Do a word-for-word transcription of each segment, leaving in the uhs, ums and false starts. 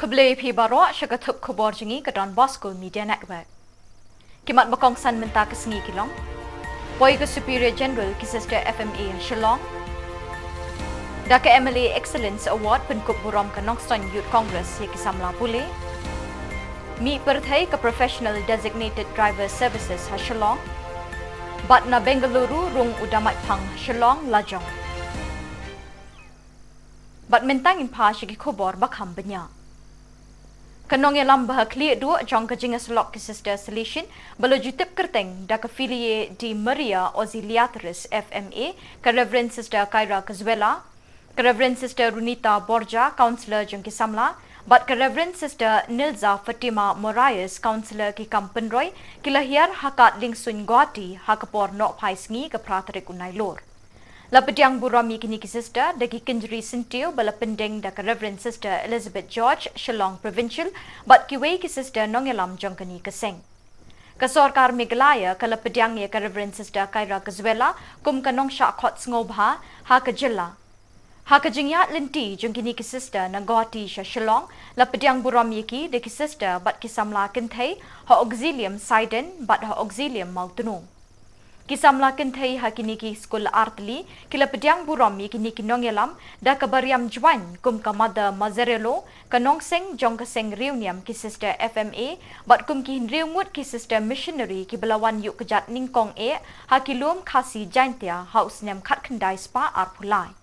Khublei phi baroh sha ka thup khubor jong ngi ka Don Bosco Media Network. Ki mat ba kongsan mynta ka sngi ki long: poi ka Superior General ki Sister F M A Shillong. Da ka M L A Excellence Award pynkup burom ka Nongstoiñ Youth Congress ïa ki samla pule. Mih pyrthei ka Professional Designated Driver Services ha Shillong. Bad na Bengaluru rung u damaitphang Shillong lajong. Bad mynta ngin phai sha ki khubor ba kham bniah. Ka nongïalam ba ha khlieh duh jong ka jingïasyllok ki Sister Salesian ba la ju tip kyrteng da ka Filii Dei Maria Ausiliatrix F M A, ka Reverend Sister Kyra Kazuela, ka Reverend Sister Runita Borja, Counselor jong ki samla, bad ka Reverend Sister Nilza Fatima Morais, Counselor ki kam pynroi, ki la hiar ha Kad Liengsuiñ Guwahati ha ka por nohphai sngi ka phra tarik u Nailur. La pdiang burom ïa kine ki sister da ki kynjri syntiew ba la pyndeng da ka Reverend Sister Elizabeth George, Shillong Provincial, bad kiwei ki sister nongïalam jong kane ka seng. Ka sorkar Meghalaya ka la pdiang ïa ka Reverend Sister Kyra Kazuela kum ka nongshah khot sngewbha ha ka jylla. Ha ka jingïaid lynti jong kine ki sister na Guwahati sha Shillong, la pdiang burom ïa ki da ki sister bad ki samla kynthei ha Auxilium Saiden bad ha Auxilium Mawtnong. Ki samla kynthei ha kine ki skul artylli ki la pdiang burom ïa kine ki nongïalam da kaba riam jwaiñ kum ka Mother Mazzarello, ka nongseng jong ka seng riewniam ki Sister F M A, bad kum ki hynriew ngut ki sister missionary kiba la wan ïuh kjat nyngkong eh ha ki lum Khasi Jaintia ha u snem khatkhyndai spah arphew lai.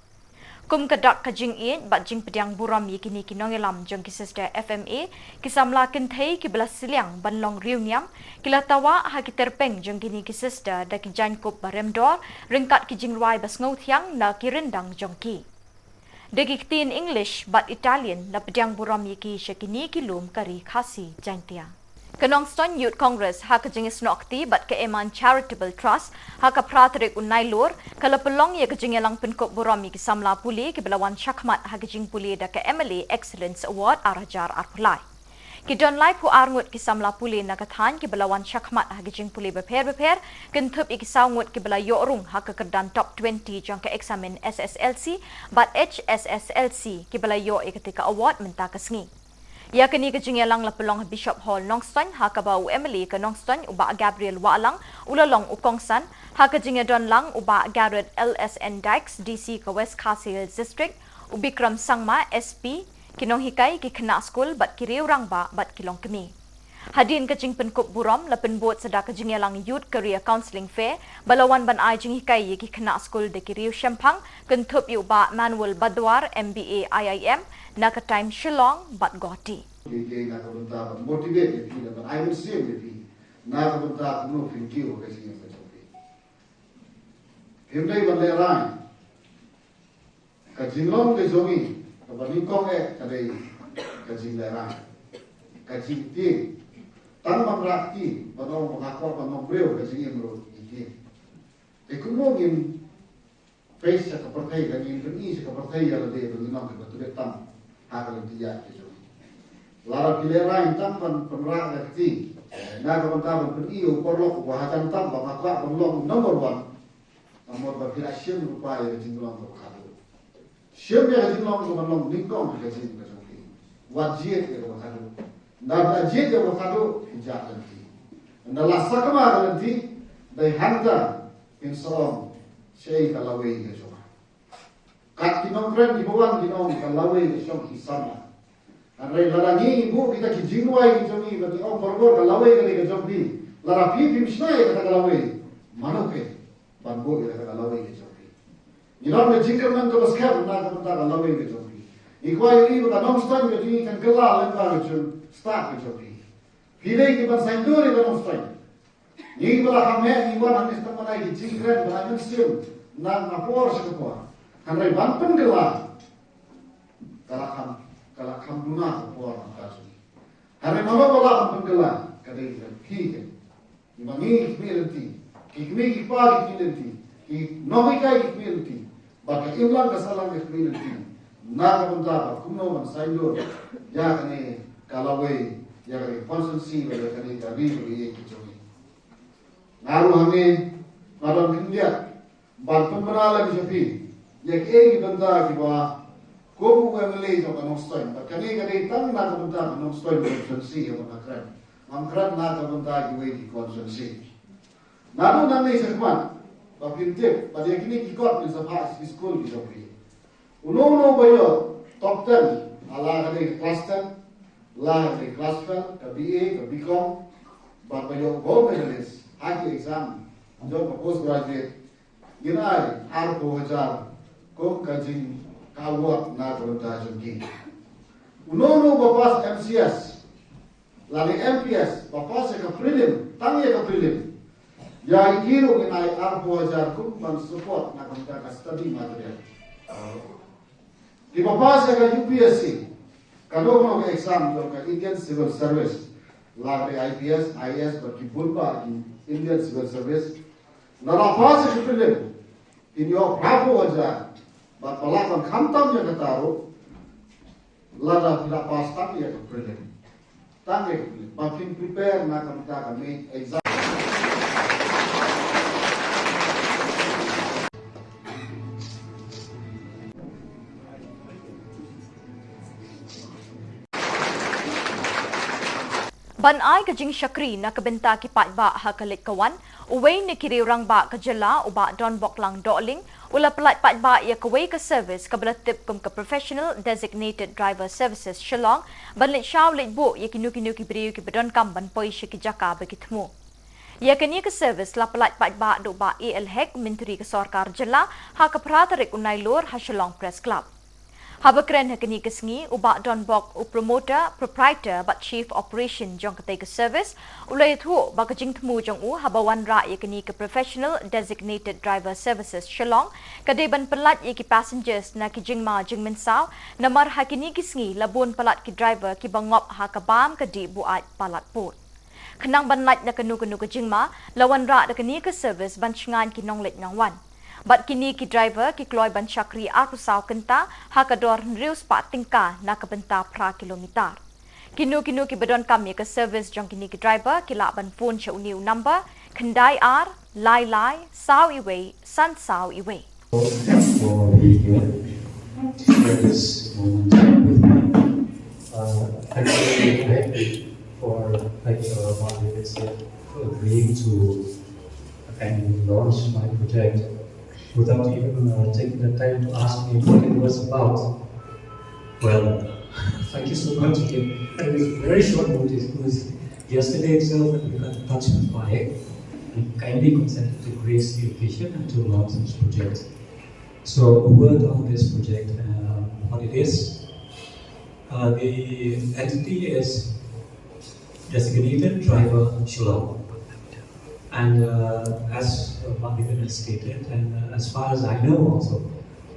Kum ka dak ka jingïeit bad jingpdiang burom ïa kine ki nongïalam jong ki Sister F M A, ki samla kynthei kiba la sliang ban long riewniam ki la tawah ha ki tyrpeng jong kine ki sister da ki jaiñkup ba remdor ryngkat ki jingrwai ba sngewthiang na ki ryndang jong ki. Da ki ktien English bad Italian la pdiang burom ïa ki sha kine ki lum ka ri Khasi Jaintia. Ka Nongstoiñ Youth Congress ha ka jingïasnoh kti bad ka Eman Charitable Trust ha ka phra tarik u Nailur ka la pynlong ïa ka jingïalang pynkup burom ïa ki samla pule kiba la wan shakhmat ha ka jingpule da ka M L A Excellence Award ar hajar arphew lai. Ki don laiphew ar ngut ki samla pule na ka thaiñ kiba la wan shakhmat ha ka jingpule bapher bapher, kynthup ïa ki saw ngut kiba la ïoh rung ha ka kyrdan top twenty jong ka eksamin S S L C bad H S S L C kiba la ïoh ïa kata ka award mynta ka sngi. Ïa kane ka jingïalang la pynlong ha Bishop Hall Nongstoiñ ha kaba u M L A ka Nongstoiñ u Bah Gabriel Wahlang u la long u kongsan, ha ka jingïadon lang u Bah Garod L S N Dykes, D C ka West Khasi Hills District, u Bikram Sangma, S P, ki nonghikai, ki khynnah skul bad ki riew rangbah bad ki longkmie. Hadien ka jingpynkup burom la pynbud sa da ka jingïalang Youth Career Counselling Fair ba la wan ban ai jinghikai ïa ki khynnah skul da ki riew shemphang, kynthup ïa u Bah Manuel Badwar, M B A, I I M, na ka Times Shillong bad Guwahati. Ki, ki na ka bynta ban motivate ïa phi, ban ai mynsiem ïa phi na ka bynta kumno phin kiew ha ka jingim ka jong phi. Phim dei ban lehraiñ. Ka jinglong ka jong ngi kaba nyngkong eh ka dei ka jinglehraiñ, ka jingtieng. Tang ban rah kti ban ong ba nga kwah ban long briew, ka jingim ruh ngi tieng. Te kumno ngin face sha ka pyrthei, ka ngin pyni sha ka pyrthei ïa lade ba ngi long kiba tbit tam ha ka lynti ïaid ka jong ngi. Lada phi lehraiñ tang ban pynrah ka kti na ka bynta ban pyni ïa u paralok uba hajan tam ba nga kwah ban long number one. Namar ba phi la shim lypa ïa ka jinglong kaba khadduh. Shim ïa ka jinglong kaba long nyngkong ha ka jingim ka jong phi. Wat jied ïa kaba khadduh. Ynda phi la jied ïa kaba khadduh phin jah lynti. Ynda la sakma ka lynti, dei hangta phin sa ong shaei ka lawei ka jong nga. Kat ki nongkren kiba wan kin ong ka lawei ka shong ki samla. Hynrei lada ngi buh kita ki jingduwai ki jong ngi ba ngi ong barabor ka lawei ka dei ka jong phi, lada phi phim shna ïa kata ka lawei, mano phi ban buh ïa kata ka lawei ka jong phi? Ngi don ka jingkyrmen kaba skhem na ka bynta ka lawei ka jong phi. Ngi kwah ïohi ba ka Nongstoiñ ka jong ngi kan kylla lyngba ka jingstad ka jong phi. Phi dei ki ban saiñdur ïa ka Nongstoiñ. Ngi ba la kham heh ngi wan hangne tang ban ai ki jingkren, ban ai mynsiem na ka por sha ka por. Hynrei ban pynkylla ka la kham, ka la kham duna ka por na ka jong ngi. Hynrei mano ba la kham pynkylla? Ka dei ka phi ka. Ngi ba ngi ki kmie lynti, ki kmie ki kpa ki kmie lynti, ki nonghikai ki kmie lynti, bad ka imlang ka sahlang ka kmie lynti na ka bynta ba kumno ban saiñdur ïa kane ka lawei, ïa kane ka constituency, ïa kane ka ri ba ngi ïeit ka jong ngi. Nga ruh hangne nga don khyndiat ban pynbna lem sha phi ïa kiei ki bynta kiba Kum u M L A jong ka Nongstoiñ, bad kane ka dei tang na ka bynta ka Nongstoiñ constituency ïa ba nga kren. Ngam kren na ka bynta kiwei ki constituency. Naduh nangne shakhmat, ba phin tip, ba ïa kine ki kot ngin sa phah sha ki skul ki jong phi. Uno uno ba ïoh top ten, la ka dei ka class ten, la ka dei ka class twelve, ka B A, ka B Com, bad ba ïoh gold medalist ha ki exam jong ka postgraduate, ngin ai arphew hajar kum ka jing, ka award na ka bynta jong ki. Uno uno ba pass M C S lane M P S, ba pass ïa ka prelim, tang ïa ka prelim, ïa ki ruh ngin ai arphew hajar kum ban support na ka bynta ka study material. Kiba pass ïa ka U P S C, kano kano ka exam jong ka Indian Civil Service, la ka dei I P S, I A S, bad ki bun bah ki Indian Civil Service, lada pass ïa ka prelim, kin ïoh phra phew hajar, bad ba lah ban khamtam ïa kata ruh, lada phi la pass tang ïa ka prelim. Tang ïa ka prelim. Ba phin prepare na ka bynta ka main exam. Ban ai ka jingshakri na ka bynta ki paidbah ha ka leit ka wan, uwei na ki riew rangbah ka jylla, u Bah Donboklang Dohling, u la pyllait paidbah ïa kawei ka service kaba la tip kum ka Professional Designated Driver Services Shillong, ban leit shaw leit buh ïa kino kino ki briew kiba donkam ban poi sha ki jaka ba ki thmu. Ïa kane ka service la pyllait paidbah da u Bah A L Hek, Myntri ka Sorkar Jylla, ha ka phra tarik u Nailur ha Shillong Press Club. Haba kren ha kane ka sngi, u Bah Donbok, u promoter, proprietor bad chief operation jong katei ka service, u la ïathuh ba ka jingthmu jong u haba wanrah ïa kane ka Professional Designated Driver Services Shillong ka dei ban pyllait ïa ki passengers na ki jingma jingmynsaw, namar ha kine ki sngi la bun palat ki driver kiba ngop ha ka bam ka dih buaid palat pud. Khnang ban lait na kano kano ka jingma, la wanrah da kane ka service ban shngaiñ ki nongleit nongwan. Bad kine ki driver ki kloi ban shakri arphew saw kynta ha ka dor hynriew spah tyngka na ka bynta phra kilometer. Kino kino kiba donkam ïa ka service jong kine ki driver ki lah ban phone sha une u number, khyndai ar, lai lai, saw iwei, san saw iwei. For being here to share this moment with me. Uh, I'm very happy for, like, uh, Margaret said, for agreeing to, uh, kindly launch my project without even, uh, taking the time to ask me what it was about. Well, thank you so much again. It was very short notice because yesterday itself we got in touch with Margaret and kindly consented to grace the occasion and to launch this project. So a word on this project, uh, what it is. Uh, the entity is Designated Driver Shillong. And, uh, as, uh, Margaret has stated, and, uh, as far as I know also,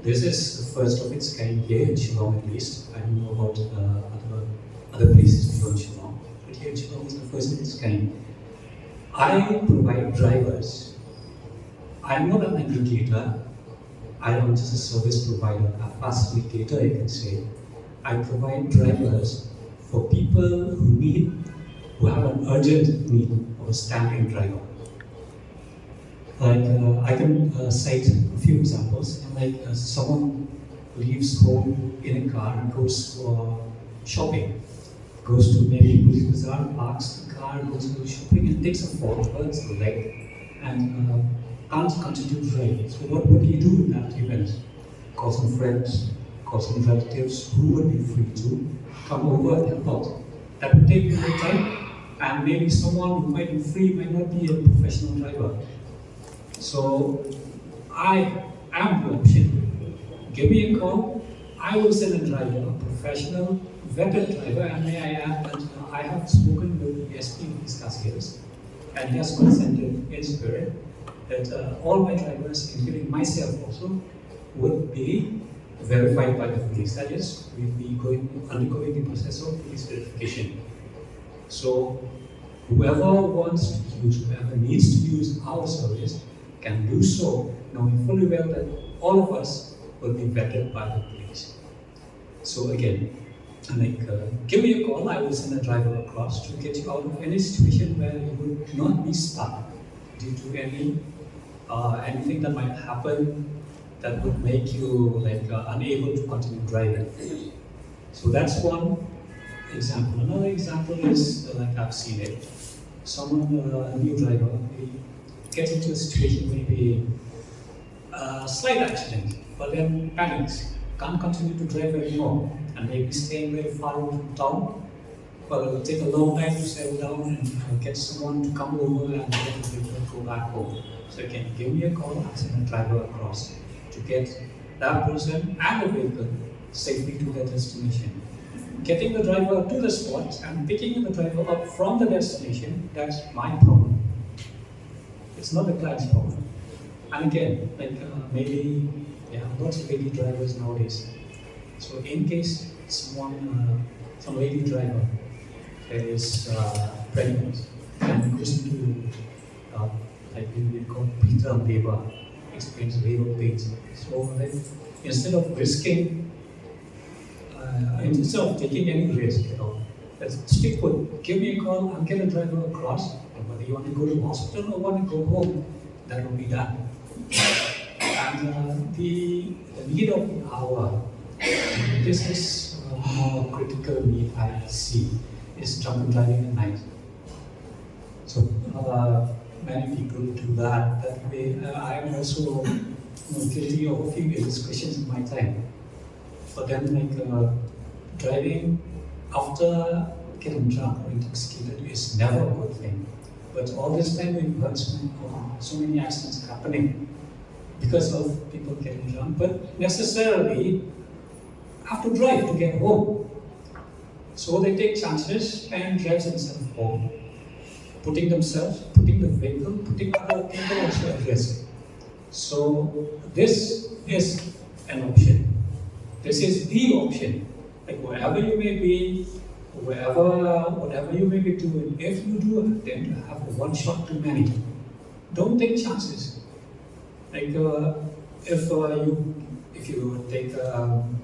this is the first of its kind here in Shillong at least. I don't know about, uh, other, other places beyond Shillong, but here in Shillong is the first of its kind. I provide drivers. I'm not an aggregator. I am just a service provider, a facilitator, you can say. I provide drivers for people who need, who have an urgent need of a standing driver. Like, uh, I can, uh, cite a few examples. Like, uh, someone leaves home in a car and goes for shopping, goes to maybe Police Bazaar, parks the car, goes to the shopping, and takes a fall, hurts the leg, and, uh, can't continue driving. So what, what do you do in that event? Call some friends, call some relatives who would be free to come over and help out. That would take a little time, and maybe someone who might be free might not be a professional driver. So I am the option. Give me a call. I will send a driver, a professional, vetted driver, and may I add that, uh, I have spoken with the S P of East Khasi Hills, and he has consented in spirit that, uh, all my drivers, including myself also, would be verified by the police. That is, we'll be going, undergoing the process of police verification. So whoever wants to use, whoever needs to use our service can do so, knowing fully well that all of us will be vetted by the police. So again, like, uh, give me a call. I will send a driver across to get you out of any situation where you would not be stuck due to any, uh, anything that might happen that would make you like uh, unable to continue driving. So that's one example. Another example is uh, like I've seen it. Someone, uh, a new driver, he gets into a situation, maybe a slight accident, but then panics, can't continue to drive anymore, and maybe staying very far out from town. Well, it'll take a long time to settle down and uh, get someone to come over and then we will go back home. So you can give me a call, I'll send a driver across to get that person and the vehicle safely to their destination. Getting the driver to the spot and picking the driver up from the destination, that's my problem. It's not the client's problem. And again, like uh, maybe there are lots of lady drivers nowadays. So in case someone, uh, some lady driver that is uh, pregnant and goes into uh, like we will call preterm labor, experience labor pains. So like instead of risking, uh, instead of taking any risk, you know, let's stick with, give me a call, I'll get a driver across. And whether you want to go to hospital or want to go home, that will be done. And uh, the, the need of the hour, this is uh, how critical need I see, is drunken driving at night. So uh, many people do that. That way, uh, I am also you know, guilty of a few indiscretions in my time. But then, like uh, driving after getting drunk or intoxicated is never a good thing. But all this time we've heard so many, so many accidents happening because of people getting drunk, but necessarily have to drive to get home. So they take chances and drive themselves home, putting themselves, putting the vehicle, putting other people also at risk. So this is an option. This is the option. Like wherever you may be, wherever, whatever you may be doing, if you do attempt to have a one shot too many, don't take chances. Like uh, if uh, you if you take, um,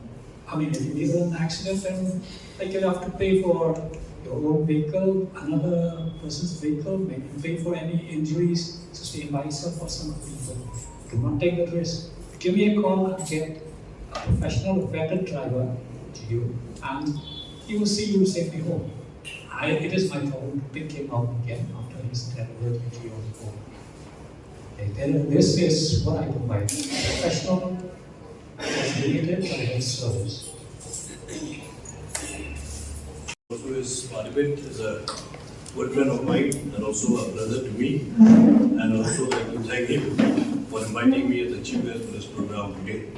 I mean, if you meet with an accident, then like you have to pay for your own vehicle, another person's vehicle, maybe pay for any injuries sustained by yourself or some other people. Do not take that risk. Give me a call and get a professional, vetted driver to you, and he will see you safely home. I, it is my problem to pick him up again after his delivery to your home. Okay, then this is what I provide. Professional, coordinated, and health service. Also is Parliament is a good friend of mine and also a brother to me, and also like to thank him for inviting me as a chief guest for this program today.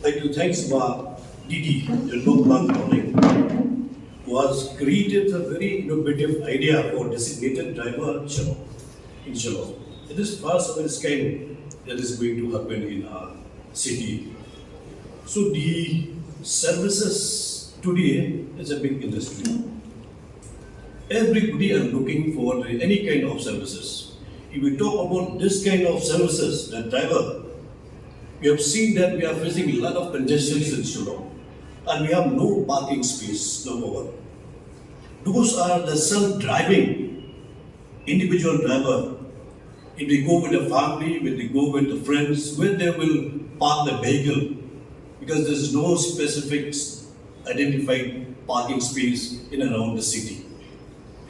Like to thank Sma D D, Yonbok Lang Tawleng, who has created a very innovative idea for designated driver in Shillong. It is first of its kind that is going to happen in our city. So the services today is a big industry. Everybody are looking for any kind of services. If we talk about this kind of services, the driver, we have seen that we are facing a lot of congestions in Shillong, and we have no parking space, number one. Those are the self-driving individual driver. If they go with a family, when they go with the friends, where they will park the vehicle, because there is no specific identified parking space in and around the city.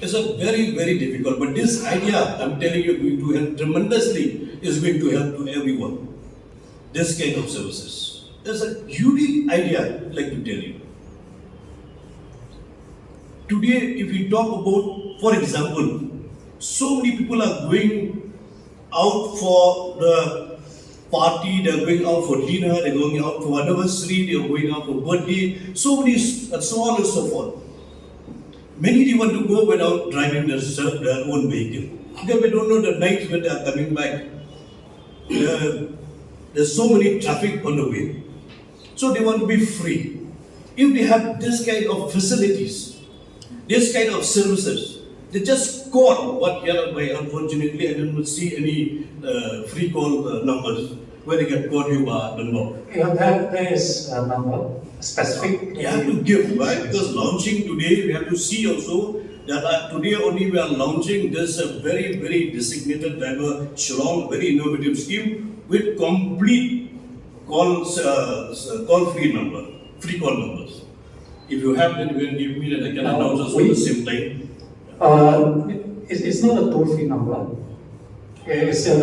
It's a very, very difficult, but this idea, I'm telling you, going to help tremendously, is going to help to everyone. This kind of services. It's a unique idea, I'd like to tell you. Today, if we talk about, for example, so many people are going out for the party, they're going out for dinner, they're going out for anniversary, they're going out for birthday, so many, and so on and so forth. Many they want to go without driving their, their own vehicle. Because we don't know the night when they are coming back. Uh, there's so many traffic on the way. So they want to be free. If they have this kind of facilities, this kind of services, they just call what here by. Unfortunately, I didn't see any uh, free call uh, numbers where they can call you by number. Yeah, there, there is a number specific. You have to give, right? Because launching today, we have to see also that uh, today only we are launching this uh, very, very designated driver Shillong, very innovative scheme with complete Call, uh, s- call free number, free call numbers. If you have, then you can give me, then I can Uh, announce also at the we- same time. Uh, it's, it's not a toll free number. It's a,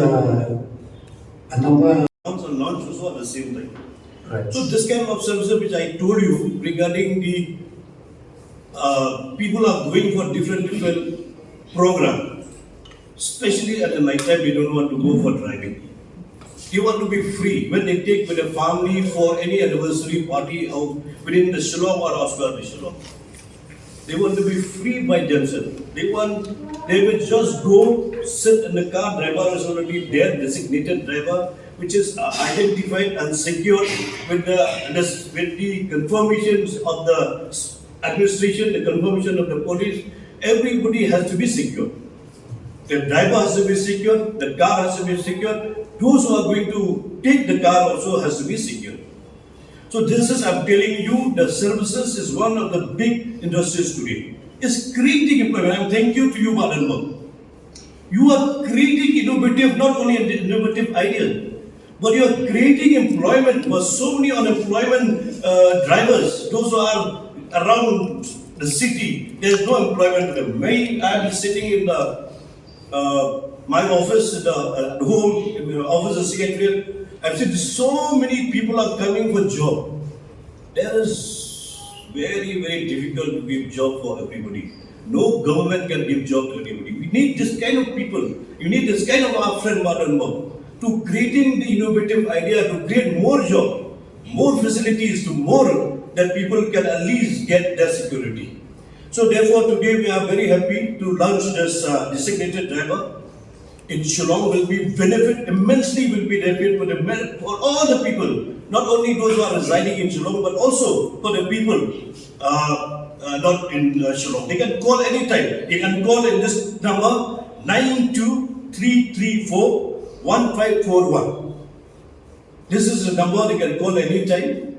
a number. Announce and launch also at the same time. Right. So this kind of services which I told you regarding the uh, people are going for different different program, especially at the night time they don't want to go for driving. They want to be free when they take with a family for any anniversary party or within the Shillong or outside the Shillong. They want to be free by themselves. They want they will just go sit in the car. Driver is already there, designated driver, which is uh, identified and secured with the this, with the confirmations of the administration, the confirmation of the police. Everybody has to be secured. The driver has to be secured. The car has to be secured. Those who are going to take the car also has to be secured. So this is, I'm telling you, the services is one of the big industries today. It's creating employment. And thank you to you, Madam Mom. You are creating innovative, not only an innovative idea, but you are creating employment for so many unemployment uh, drivers, those who are around the city. There's no employment for them. May I be sitting in the uh, my office, the uh, home, in the office of secretariat. I've seen so many people are coming for job. There is very, very difficult to give job for everybody. No government can give job to everybody. We need this kind of people. You need this kind of our friend Madan Babu to creating the innovative idea to create more job, more facilities to more that people can at least get their security. So therefore today we are very happy to launch this uh, designated driver in Shillong will be benefit immensely will be benefit for the for all the people, not only those who are residing in Shillong but also for the people uh, uh, not in uh, Shillong. They can call anytime. They can call in this number nine two three three four one five four one. This is the number they can call anytime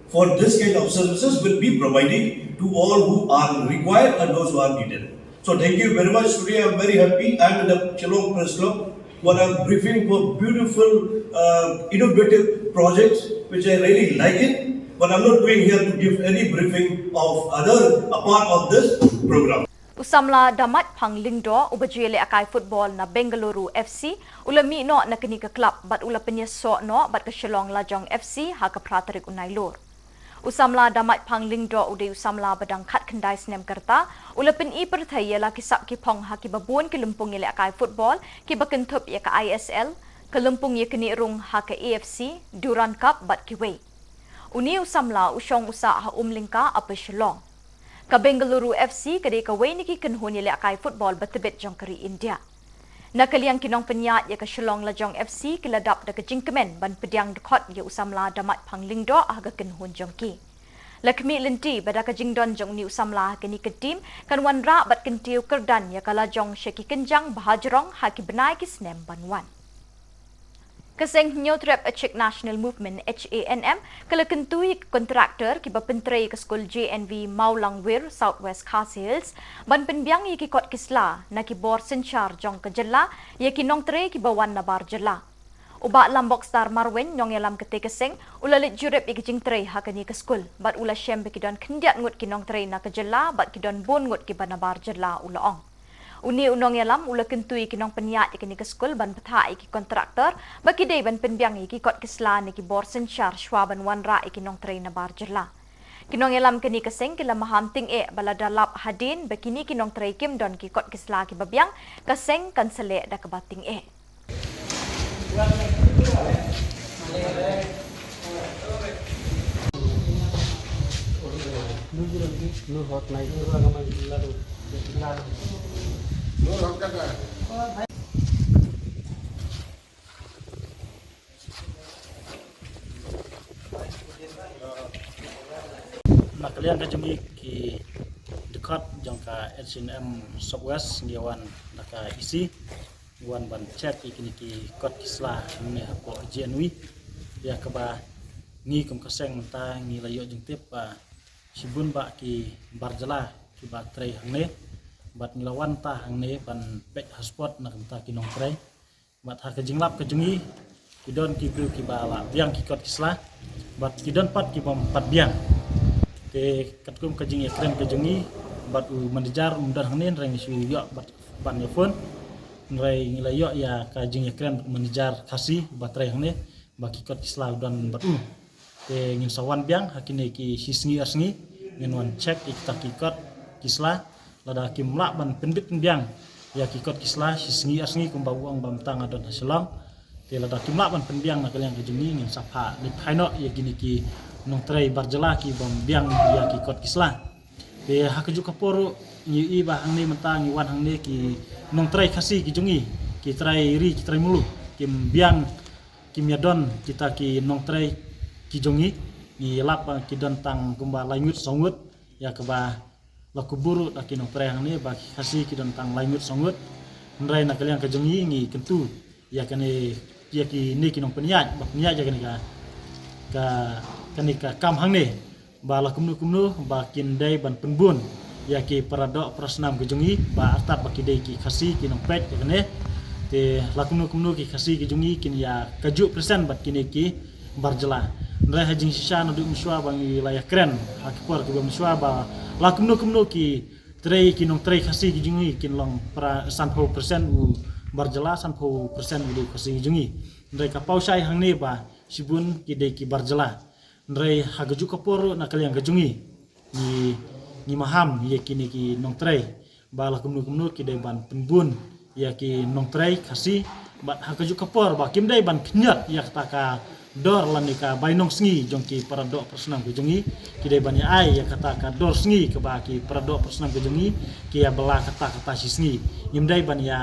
for this kind of services will be provided to all who are required and those who are needed. So thank you very much. Today I'm very happy. I'm in the Shillong Press Club. What I'm briefing for beautiful, uh, innovative projects, which I really like it. But I'm not going here to give any briefing of other apart of this program. U samla Damat Phang Lyngdoh uba ju ïalehkai football na Bengaluru F C u la mih noh na kane ka club bad u la pynïasoh noh bad ka Shillong Lajong F C ha ka phra tarik u Nailur. U samla Damat Phang Lyngdoh u dei u samla ba dang khatkhyndai snem ka rta, u la pyni pyrthei ïa la ki sap ki phong ha kiba bun ki lympung ïalehkai football kiba kynthup ïa ka I S L, ka lympung ïaknieh rung ha ka A F C, Durand Cup bad kiwei. Une u samla u shong u sah ha Umlyngka, Upper Shillong. Ka Bengaluru F C ka dei kawei na ki kynhun ïalehkai football ba tbit jong ka ri India. Na ka liang ki nongpynïaid ïa ka Shillong Lajong F C ki la dap da ka jingkmen ban pdiang dkhot ïa u samla Damat Phang Lyngdoh ha ka kynhun jong ki. La khmih lynti ba da ka jingdon jong une u samla ha kane ka team kan wanrah bad kyntiew kyrdan ïa ka lajong sha ki kynjang ba hajrong ha ki bnai ki snem ban wan. Ka seng Hynñiewtrep Achik National Movement, H A N M, ka la kyntu ïa ki kontraktor kiba pyntrei ïa ka skul J N V Mawlangwir, South West Khasi Hills, ban pynbiang ïa ki kot ki sla na ki bor synshar jong ka jylla ïa ki nongtrei kiba wan nabar jylla. U Bah Lambokstar Marwein, nongïalam katei ka seng, u la leit jurip ïa ki jingtrei ha kane ka skul bad u la shem ba ki don khyndiat ngut ki nongtrei na ka jylla bad ki don bun ngut kiba nabar jylla, u la ong. Une u nongïalam u la kyntu ïa ki nongpynïaid ïa kane ka skul ban bthah ïa ki kontraktor ba ki dei ban pynbiang ïa ki kot ki sla ne ki bor synshar shwa ban wanrah ïa ki nongtrei nabar jylla. Ki nongïalam kane ka seng ki la maham tyngeh ba lada lap hadien ba kine ki nongtrei kim don ki kot ki sla kiba biang, ka seng kan sa leh da kaba tyngeh. Na ka liang ka jong ngi ki dkhot jong ka H A N M South West ngi wan da ka E C, ngi wan ban check ïa kine ki kot ki sla hangne hapoh J N V. Ïa kaba ngi kum ka seng mynta ngi la ïoh jingtip ba shibun bah ki bar jylla kiba trei hangne. Bad ngi la wan ta hangne ban peit ha spot na ka bynta ki nongtrei. Bad ha ka jinglap ka jong ngi, Ki don ki briew kiba la biang ki kot ki sla bad ki don pat kibym pat biang. Te katkum ka jingïakren ka jong ngi bad u manager um don hangne, hynrei ngi shu ïoh bad ban ïa phone. Hynrei ngi la ïoh ïa ka jingïakren bad u manager Khasi ba trei hangne ba ki kot ki sla u don bad u. Te ngin sa wan biang ha kine ki shi sngi ar sngi, ngin wan check ïa kita ki kot ki sla. Lada kim lah ban pynbit pynbiang ïa ki kot ki sla shi sngi ar sngi kumba u ong ba mynta nga don ha Shillong. Te lada kim lah ban pynbiang na ka liang ka jong ngi, ngin sa phah leit phai noh ïa kine ki nongtrei bar jylla kibym biang ïa ki kot ki sla. Te ha kajuh ka por ruh ngi ïohi ba hangne mynta ngi wan hangne ki nongtrei Khasi ki jong ngi, ki trai ri ki trai mulu, kim biang, kim ïa don kita ki nongtrei ki jong ngi. Ngi lap ba ki don tang kumba lai ngut saw ngut, ïa kaba la kubur ruh da ki nongtrei hangne ba ki Khasi ki don tang lai ngut saw ngut. Hynrei na ka liang ka jong ngi ngi kyntu ïa kane, ïa kine ki nongpynïaid ba pynïaid ïa kane ka, ka, kane ka kam hangne. Ba la kumno kumno ba kin dei ban pynbun ïa ki para doh para snam ka jong ngi ba artat ba ki dei ki Khasi ki nongpeit ïa kane. Te la kumno kumno ki Khasi ki jong ngi kin ïa kajuh percent bad kine ki bar jylla. Hynrei ha jingshisha naduh mynshuwa ba ngi la ïakren ha ki por kiba mynshuwa ba la kumno kumno ki trei, ki nongtrei Khasi ki jong ngi kin long para sanphew percent u bar jylla, sanphew percent u dei Khasi ki jong ngi. Hynrei ka paw shai hangne ba shibun ki dei ki bar jylla. Hynrei ha kajuh ka por ruh na ka liang ka jong ngi, ngi, ngi maham ïa kine ki nongtrei ba la kumno kumno ki dei ban pynbun ïa ki nongtrei Khasi. Bad ha kajuh ka por ba kim dei ban khñiot ïa kata ka dor lane ka bainong sngi jong ki para doh para snam ka jong ngi, ki dei ban ïa ai ïa kata ka dor sngi kaba ki para doh para snam ka jong ngi ki ïa bylla kata kata shi sngi. Ngim dei ban ïa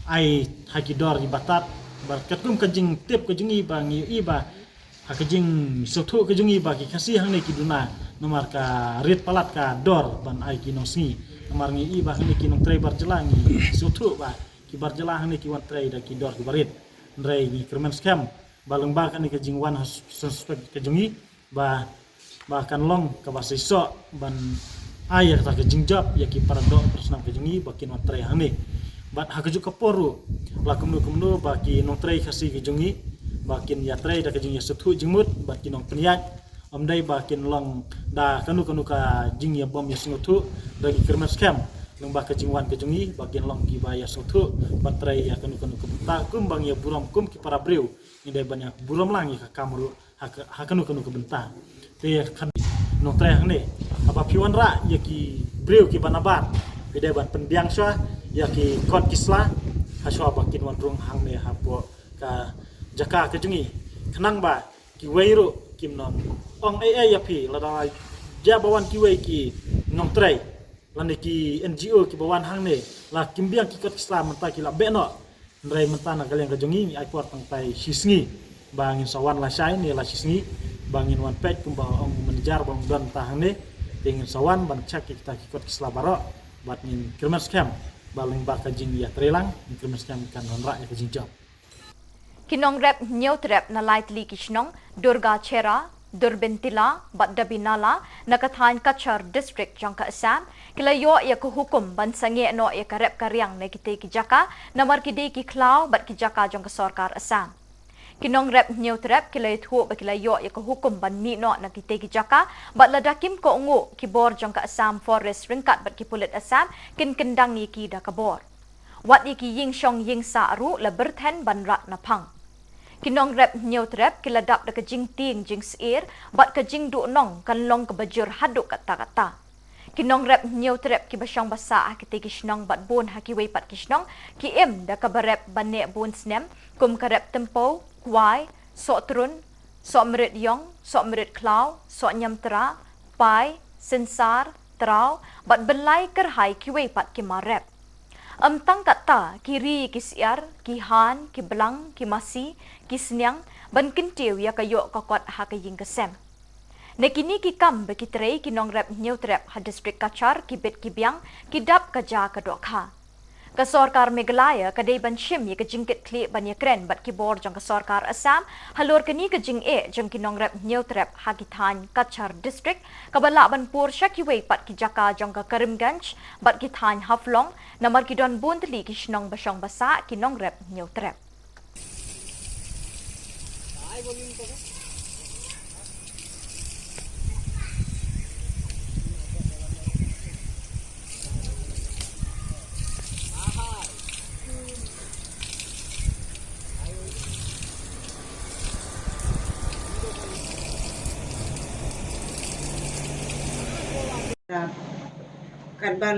ai ha ki dor kiba tad. Bad katkum ka jingtip ka jong ngi ba ngi ïohi ba ha ka jingsngewthuh ka jong ngi ba ki Khasi hangne ki duna namar ka rit palat ka dor ban ai ki nongsngi. Namar ngi ïohi ba hangne ki nongtrei bar jylla, ngi sngewthuh ba ki bar jylla hangne ki wan trei da ki dor kiba rit. Hynrei ngi kyrmen skhem ba lyngba kane ka jingwan ha Census Bureau ka jong ngi ba, ba kan long kaba shisha ban ai ïa kata ka jingjop ïa ki para doh para snam ka jong ngi ba kin wan trei hangne. Bad ha kajuh ka por ruh la kumno kumno ba ki nongtrei Khasi ka jong ngi ba kin ïatrei da ka jingïasngewthuh jingmut bad ki nongpynïaid. Ym dei ba kin long da kano kano ka jingïabym ïasngewthuh. Hynrei ngi kyrmen skhem lyngba ka jingwan ka jong ngi ba kin long kiba ïasngewthuh ban trei ïa kano kano ka bynta. Kumba ngi ïa burom kum ki para briew, ngi dei ban ïa burom lang ïa ka kam ruh ha ka, ha kano kano ka bynta. Te kane nongtrei hangne, haba phi wanrah ïa ki briew kiba nabar, phi dei ban pynbiang shuwa ïa ki kot ki sla ha shuwa ba kin wan rung hangne hapoh ka jaka ka jong ngi. Khnang ba kiwei ruh kim nym ong ei ei ïa phi lada la jia ba wan kiwei ki nongtrei lane ki N G O kiba wan hangne, la kim biang ki kot ki sla mynta ki la beh noh. Hynrei mynta na ka liang ka jong ngi ngi ai por tang tai shi sngi ba ngin sa wan lashai ne la shi sngi ba ngin wan peit kumba ong u manager ba ong don mynta hangne. Te ngin sa wan ban check ïa kita ki kot ki sla baroh bad ngin kyrmen skhem ba lyngba ka jingïatreilang ngin kyrmen skhem kan wanrah ïa ka jingjop. Ki nongrep Hynñiewtrep na lai tylli ki shnong, Durgachhera, Durbin Tilla bad Dabinala na ka thaiñ Cachar District jong ka Assam, ki la ïoh ïa ka hukum ban sangeh noh ïa ka rep ka riang na kitei ki jaka namar ki dei ki khlaw bad ki jaka jong ka sorkar Assam. Ki nongrep Hynñiewtrep ki la ïathuh ba ki la ïoh ïa ka hukum ban mih noh na kitei ki jaka bad lada kim kohnguh, ki bor jong ka Assam Forest ryngkat bad ki pulit Assam kin kyndang ïa ki da ka bor. Wat ïa ki ïingshong ïingsah ruh la byrthen ban rah na phang. Ki nongrep Hynñiewtrep ki la dap da ka jingtieng jingsyier bad ka jingduhnong kan long kaba jur haduh katta katta. Ki nongrep Hynñiewtrep kiba shong ba sah ha kitei ki shnong bad bun ha kiwei pat ki shnong ki im da kaba rep ba neh bun snem, kum ka rep Tympew, Kwai, Sohtrun, Sohmrit Ïong, Sohmrit Khlaw, Sohñiamtra, Pai, Synsar, Traw bad byllai kyrhai kiwei pat ki mar rep. Ym tang katta, ki ri ki syiar, ki han, ki blang, ki masi, ki sniang ban kyntiew ïa ka ïoh ka kot ha ka ïing ka sem. Na kine ki kam ba ki trei, ki nongrep Hynñiewtrep ha district Cachar ki bit ki biang, ki dap ka ja ka dohkha. Ka sorkar Meghalaya ka dei ban shim ïa ka jingkitkhlieh ban ïakren bad ki bor jong ka sorkar Assam halor kane ka jingeh jong ki nongrep Hynñiewtrep ha ki thaiñ Cachar District kaba lah ban pur sha kiwei pat ki jaka jong ka Karimganj bad ki thaiñ Haflong, namar ki don bun tylli ki shnong ba shong ba sah ki nongrep Hynñiewtrep. Katba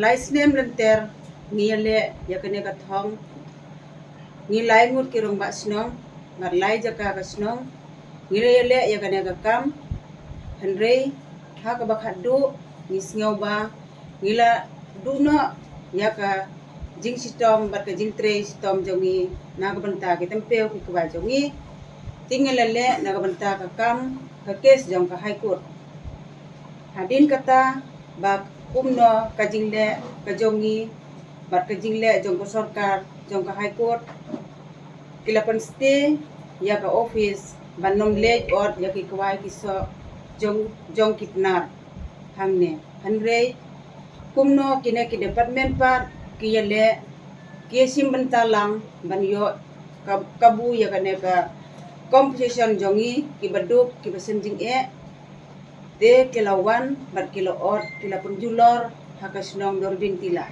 lai snem lynter ngi ïaleh ïa kane ka thong, ngi lai ngut ki rangbah shnong, bad lai jaka ka shnong, ngi la ïaleh ïa kane ka kam, hynrei ha kaba khatduh ngi sngew ba ngi la duh noh ïa ka jingshitom bad ka jingtrei shitom jong ngi na ka bynta ki tympeu ki kwai jong ngi. Te ngi la leh na ka bynta ka kam, ka kes jong ka High Court. Hadien kata ba kumno ka jingleh ka jong ngi bad ka jingleh jong ka sorkar jong ka High Court ki la pynstay ïa ka office ban ym leit ot ïa ki kwai ki soh jong, jong ki Pnar hangne. Hynrei kumno kine ki department pat ki ïaleh, ki ïashim bynta lang ban ïoh ka, kabu ïa kane ka compensation jong ngi kiba duk kiba sngewjingeh. Te ki la wan bad ki la ot, ki la pynjulor ha ka shnong Durbin Tila.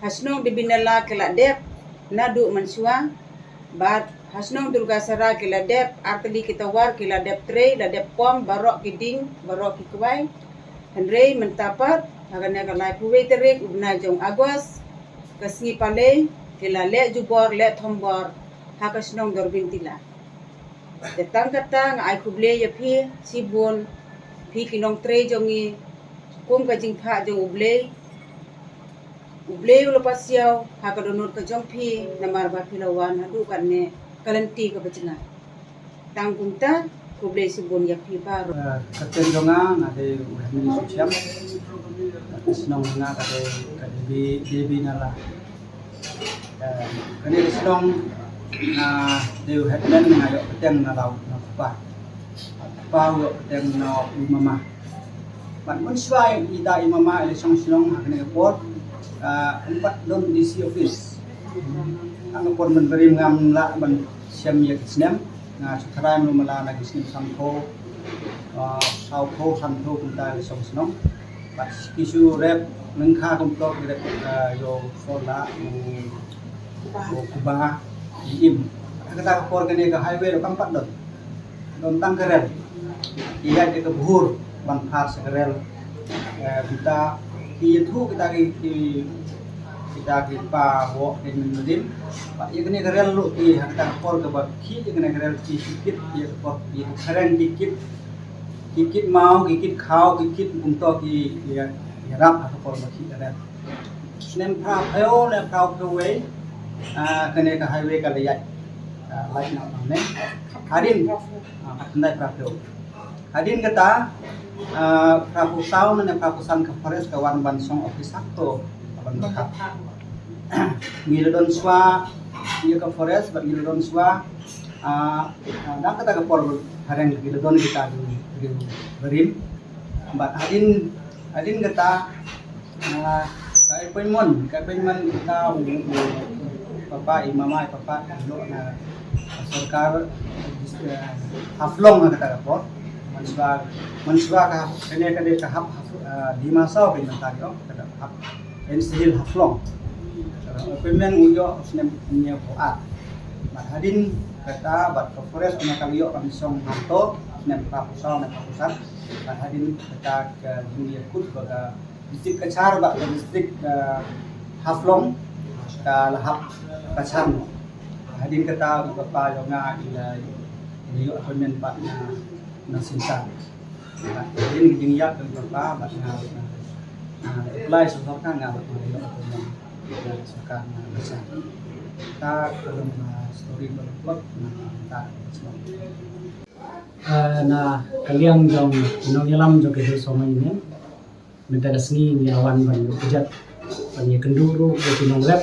Ha shnong Durbin Tila ki la dep naduh mynshuwa, bad ha shnong Durgasara ki la dep artylli ki tower, ki la dep trei, la dep pom baroh ki dieng, baroh ki kwai. Hynrei mynta pat ha kane ka laiphew wei tarik u bnai jong August, ka sngi Palei, ki la leh jubor leh thombor ha ka shnong Durbin Tila. Te tang kata nga ai khublei ïa phi shibun, phi ki nongtrei jong ngi, kum ka jingphah jong U Blei. U Blei u la pasiaw ha ka dohnud ka jong phi, namar ba phi la wan haduh katne ka lynti kaba jngai. Tang kumta, khublei shibun ïa phi baroh. Eh, ka kyrteng jong nga, nga dei u Henry Suchiang. Ka shnong nga ka dei ka Devi, Devi Nala. Eh, kane ka shnong, nga dei u headman, nga ïoh bteng na la u, na u kpa. U kpa u ïoh bteng na u mama. Bad mynshuwa ïa ita i mama i la shong shnong ha kane ka por, ah, ym pat don D C office. Ha kane ka por mynbarim ngam lah ban shem ïa ka snem, nga shu tharai mlu mala na ki snem sanphew, ah, sawphew, sanphew kumta i la shong shnong. Bad ki shu rep lyngkha kumto ki rep, ah, ïa u Sola, u, u Kuba, i Im. Ha kata ka por kane ka highway ruh kam pat don. Don tang ka rel. Ki ïaid ïa ka bhur ban phar sha ka rel. Eh, kita ki ïathuh kita ki, ki, kita ki pa woh ki mynnin. Bad ïa kane ka rel ruh ki ha kata ka por kaba khih ïa kane ka rel ki kit ïa ka por ki phareng ki kit. Ki kit maw, ki kit khaw, ki kit kumto ki ïa, ïarap ha ka por ba khih ka rel. Snem phra phew ne phra phew wei, ah, kane ka highway ka la ïaid, ah, lait noh hangne. Hadien, ah, khatkhyndai phra phew. Hadien kata, ah, phra phew saw ne phra phew san ka forest ka wan ban song office to ban bakhap. Ngi la don shuwa ïa ka forest bad ngi la don shuwa, ah, ah, dang kata ka por phareng ngi la don kita ki, ki barim. Bad hadien, hadien kata, ah, ka appointment, ka appointment kita u, u, u papa, i mama, i papa, i lok na sorkar, eh, Haflong ha kata ka por. Mynshuwa, mynshuwa ka, kane ka dei ka hap, hap, eh, Dima Hasao ka mynta ïoh, ka dei hap, N C Hill Haflong. Eh, appointment u ïoh snem hynñiew phew ar. Bad hadien kata, bad ka forest una ka la ïoh ban shong hangto, snem phra phew saw, snem phra phew san. Bad hadien kata ka jingïakut ba ka District Cachar bad ka district, eh, Haflong ka la hap Cachar noh. Hadien kata u papa jong nga i la, i la ïoh appointment pat na, na Silchar. Bad hadien ka jingïap jong u papa bad nga, nga, nga apply sha sorkar, nga bad nga ïoh appointment na sorkar na Cachar. Ta ka long, eh, story ba la plot na ta ka shnong. Eh, na ka liang jong ki nongïalam jong ka Hill Sawma Union, mynta ka sngi ngi la wan ban ïakynduh ruh ïa ki nongrep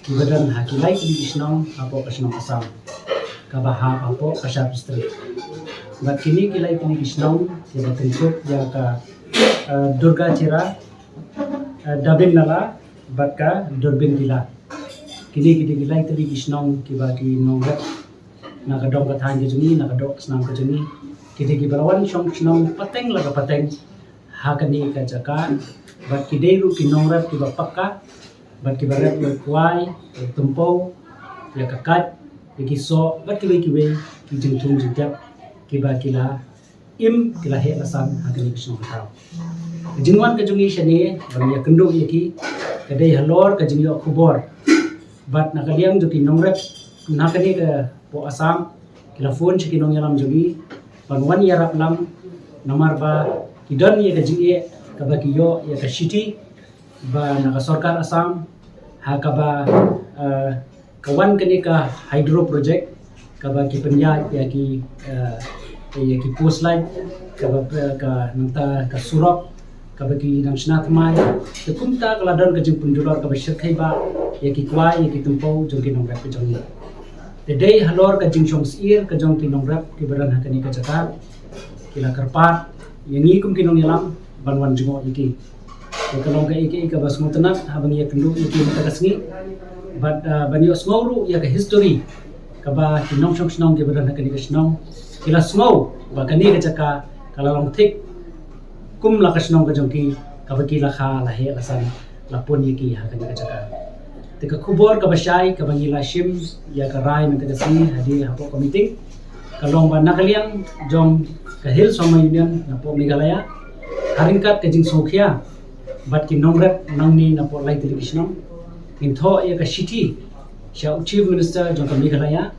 kiba don ha ki lai tylli ki shnong hapoh ka shnong Assam kaba hap hapoh ka Cachar District. Bad kine ki lai tylli ki shnong kiba kynthup ïa ka, eh, Durgachera, eh, Dabin Nala bad ka Durbin Tila. Kine ki dei ki lai tylli ki shnong kiba ki nongrep na ka dong ka thaiñ ka jong ngi, na ka doh ka snam ka jong ngi. Ki dei kiba la wan shong shnong pateng la ka pateng ha kane ka jaka, bad ki dei ruh ki nongrep kiba paka, bad kiba rep ïa u kwai, ïa u tympew, ïa ka kait, ïa ki soh, bad kiwei kiwei ki jingthung jingtep kiba ki la im, ki la heh la san ha kane ka shnong ka thaw. Ka jingwan ka jong ngi shane ban ïakynduh ïa ki ka dei halor ka jingïoh khubor. Bad na ka liang jong ki nongrep na kane ka poh Assam, ki la phone sha ki nongïalam jong ngi ban wan ïarap lang, namar ba ki don ïa ka jingeh kaba ki ïoh ïa ka shithi ba na ka sorkar Assam, ha kaba, eh, ka wan kane ka hydro project, kaba ki pynïaid ïa ki, eh, ïa ki post light, kaba, eh, ka nangta ka surok, kaba ki nang shna thymmai. Te kumta ka la don ka jingpynjulor kaba shyrkhei ba ïa ki kwai, ïa ki tympew jong ki nongrep ka jong ngi. Te dei halor ka jingshong syier ka jong ki nongrep kiba don ha kane ka jaka, ki la kyrpad ïa ngi kum ki nongïalam ban wan jngoh ïa ki. Te ka long kaei kaei kaba sngewtynnat haba ngi ïakynduh ïa ki mynta ka sngi. Bad, ah, ban ïohsngew ruh ïa ka history kaba ki nongshong shnong kiba don ha kane ka shnong ki la sngew ba kane ka jaka ka la long thik kum la ka shnong ka jong ki, kaba ki la kha la heh la san la pun ïa ki ha kane ka jaka. Te ka khubor kaba shai kaba ngi la shim ïa ka rai mynta ka sngi hadien hapoh ka meeting ka long ba na ka liang jong ka Hill Sawma Union napoh Meghalaya, ha ryngkat ka jingsngewkhia bad ki nongrep nangne napoh lai tylli ki shnong, ngin thoh ïa ka shithi sha u Chief Minister jong ka Meghalaya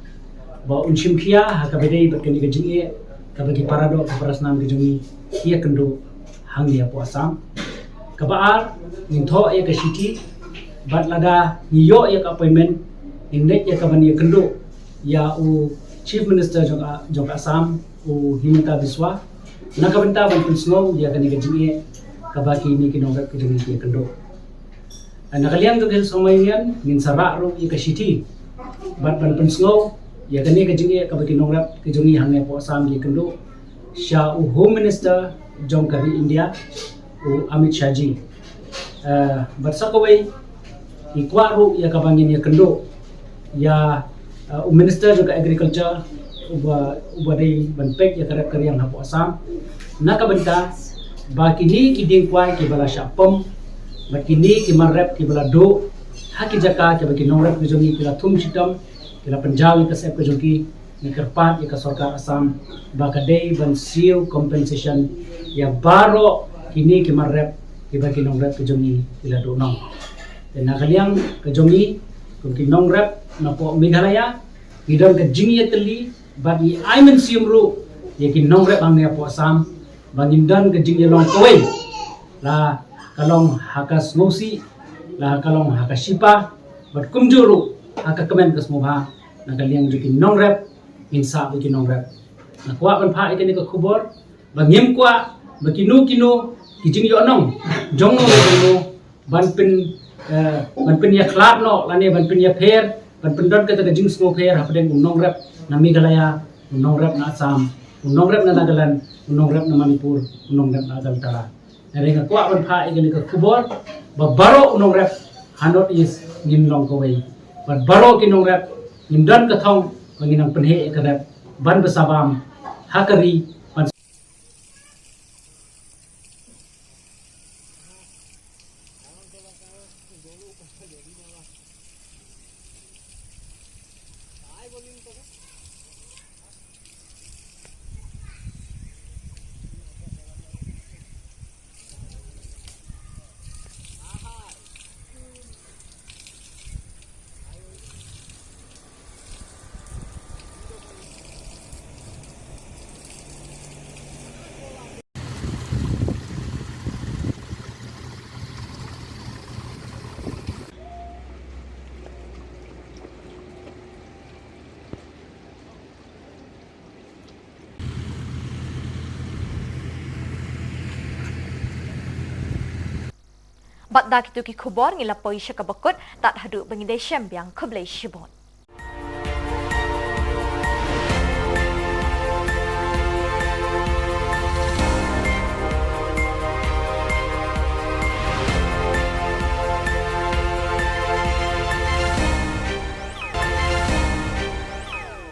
ba un shim khia ha kaba dei bad kane ka jingeh kaba ki para doh ki para snam ki jong ngi ki ïakynduh hangne hapoh Assam. Kaba ar, ngin thoh ïa ka shithi, bad lada ngi ïoh ïa ka appointment, ngin leit ïa ka ban ïakynduh ïa u Chief Minister jong ka, jong ka Assam, u Himanta Biswa, na ka bynta ban pynsngew ïa kane ka jingeh kaba kine ki nongrep ki jong ngi ki ïakynduh. Na ka liang jong ka Hill Sawma Union, ngin sa rah ruh ïa ka shithi bad ban pynsngew ïa kane ka jingeh kaba ki nongrep ki jong ngi hangne hapoh Assam ki ïakynduh sha u Home Minister jong ka ri India, u Amit Shah ji. Eh, bad sa kawei, ngi kwah ruh ïa kaba ngin ïakynduh ïa, eh, u Minister jong ka Agriculture, uba, uba dei ban peit ïa ka rep ka riang hapoh Assam, na ka bynta ba kine ki dieng kwai kiba la shah pom, bad kine ki mar rep kiba la duh ha ki jaka kiba ki nongrep ki jong ngi ki la thum shitom, ki la pynjaw ïa ka sep ka jong ki, ngi kyrpad ïa ka sorkar Assam ba ka dei ban siew compensation ïa baroh kine ki mar rep kiba ki nongrep ki jong ngi ki la duh noh. Te na ka liang ka jong ngi kum ki nongrep napoh Meghalaya, ngi don ka jingïatylli bad ngi ai mynsiem ruh ïa ki nongrep hangne hapoh Assam ba ngin don ka jingïalong kawei, la ka long ha ka sngewsih, la ka long ha ka shipa, bad kumjuh ruh ha ka kmen ka sngewbha. Na ka liang jong ki nongrep, ngin sah bad ki nongrep. Nga kwah ban phah ïa kane ka khubor ba ngim kwah ba kino kino ki jingïohnong jong no jong no ban pyn, eh, ban pynïakhlad noh lane ban pynïapher, ban pyndon kata ka jingsngewpher hapdeng u nongrep na Meghalaya, u nongrep na Assam, u nongrep na Nagaland, u nongrep na Manipur, u nongrep na Agartala. Hynrei nga kwah ban phah ïa kane ka khubor ba baroh u nongrep ha North East ngin long kawei. Bad baroh ki nongrep ngin don ka thong ba ngin nang pynheh ïa ka rep ban bsa bam ha ka ri ban Bad da kito ki khubor ngi la poi sha kaba kut, tad haduh ba ngin da shem biang, khublei shibun.